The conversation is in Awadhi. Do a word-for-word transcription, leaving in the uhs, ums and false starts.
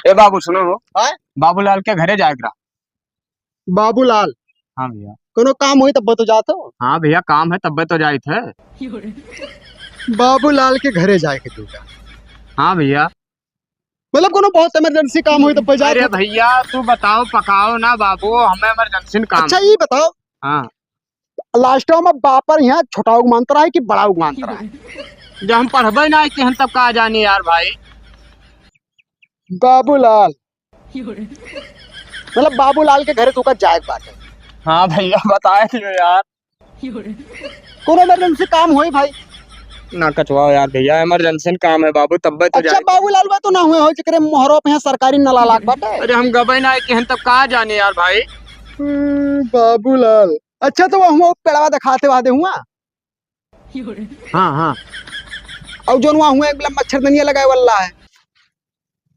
ए बाबू, सुनो हो। हाँ? बाबूलाल के घरे जाए के रहा। बाबूलाल? हाँ भैया। कोनो काम होई तब तो जात हो? हाँ भैया, काम है तब तो जाइत है। बाबूलाल के घरे जाए के तू का? हाँ भैया। मतलब कोनो बहुत emergency काम होई तब जात अरे हो? भैया, तू बताओ, पकाओ ना बाबू, हमें emergency काम। अच्छा, ये बताओ। हाँ। Last में बापर यहाँ छोटा उगमांतरा है कि बड़ा उगमांतरा है? जब हम पढ़बे ना कि हम तब का जानी यार भाई। बाबूलाल, मतलब बाबूलाल के घरे तोका जाए के बाटे। हाँ भैया, बताए दियो यार। कोनो emergency काम होई भाई? ना कचवाओ यार भैया, emergency काम है बाबू, तब्बे तो अच्छा, जाए। बाबूलाल बा तो ना हुए हो, जेकरे मोहरो पे यहाँ सरकारी नला लाग बाटे। अरे हम गबे ना कि हम तब का जाने यार भाई। हम्म, बाबूलाल। अच्छा, तो वो हुआ पेड़वा दिखाते वादे हुआ? हाँ, हाँ। और जोन वहाँ हुआ एक मच्छरदनिया लगाए वाला है।